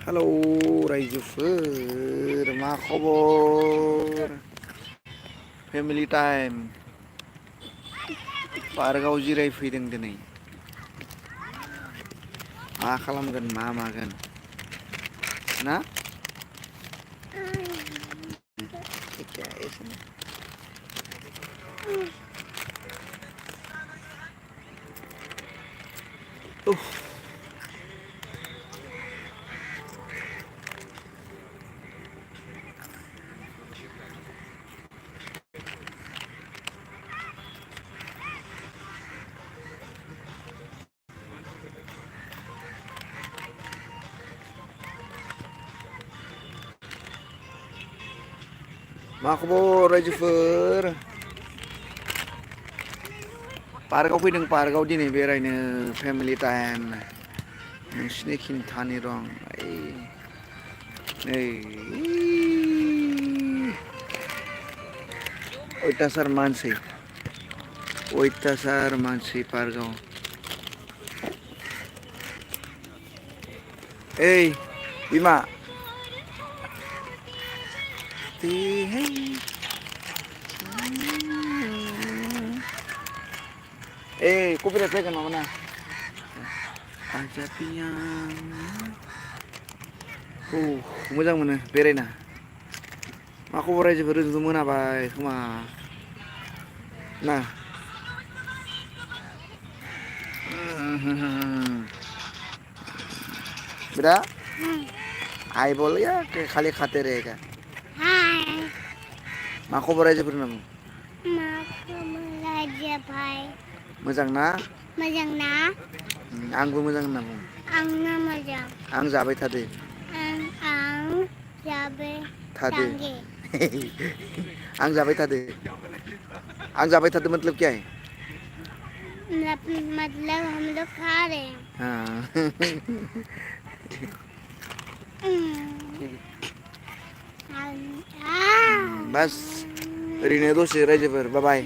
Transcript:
hello रायजोफोर मा खबर फेमिलि टाइम पार्कआव जिरायफैदों दिनै मा खालामगोन मा मागोन ना मा खबर रायजोफोर पार्कआव फैदों पार्कआव दिनै बेरायनो फेमिलि टाइम नोंसिनि खिन्थानि रं नै अयथासार मानसि पार्कआव ओइ बिमा कपिराइट फैगोन माबाना मोजां मोनो बेरायना मा खबर रायजोफोर ओजोंथ' मोनाबाय खोमा ना बेटा हाय बोल यार खाली खाते रहेगा मा खबर रायजोफोर होनना बुं मोजां ना आंबो मोजां होनना बुं आं जाबाय थादो आं जाबाय थादो मतलब क्या है मतलब हम लोग खा रहे हैं बस ओरैनो दसे रायजोफोर बाय